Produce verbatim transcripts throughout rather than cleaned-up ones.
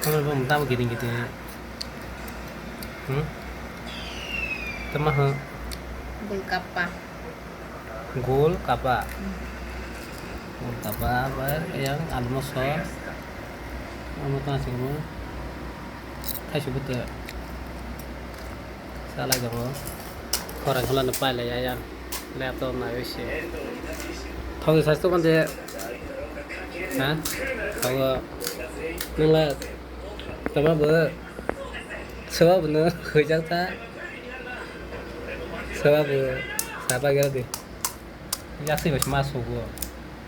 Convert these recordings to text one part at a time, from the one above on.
Tamo bo tamo gini gini. Hmm? Tamo ha? Golgappa. Golgappa. Hmm. Golgappa bai yang almost so. Amo ta sing mo. Thai subuta. Salai tongo. Khorang khulano pailai ya yang. Laptop naiwi se. Thokni saisto mande. Ha? Thogo. Nungla tama bo. Soba bo no hujak ta. Soba bo. Sapa gel di. Yaksi bai ma sugo.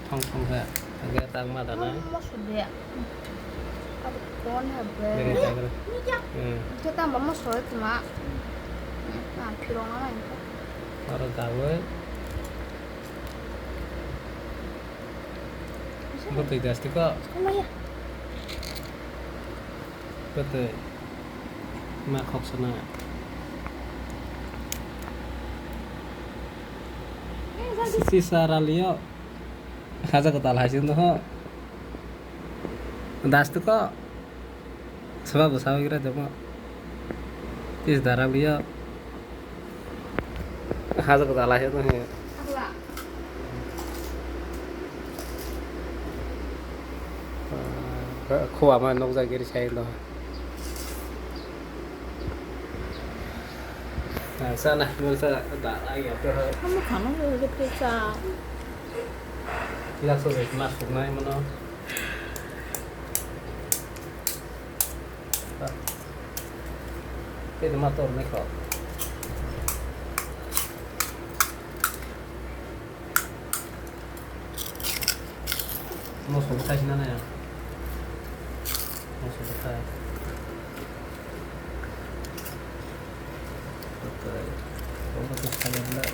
Thong thong khe. Hwnkhe tak ma dana. Moso de. Abo kon ha bre. Bere tak bre. Hmm. Khe tamo moso tma. Na phirong na. Aro dawi. Bwtwi das tiko. Maya. Bwtwi. Ma khok sana. Sisa ralio. Haja kwtal hai se wngkha. Das tiko. Seba bwsa bai gra jamo. Tis dara liya. Haja kwtal hai se wngkha. Khua ma nokjagiri sai no. Sana, nasa da ai ya. Kamu kamu udah kerja. Tidak sulit masuk naik mana? Tidak motor naik kok. Moso bwthai sina nai ang. Moso bwthai. Bwthai. Omo khe khaina bwla.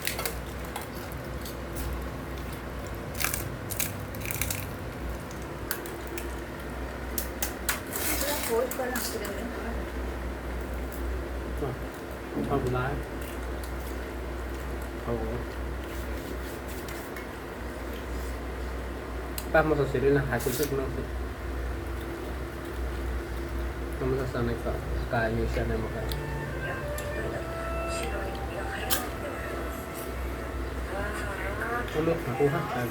Abulai. Abo. Tamo sa siri na hai kuchuk no. Tamo sa sanai ka, ka ni sanai mo ka. Tamo ka ko ha ka.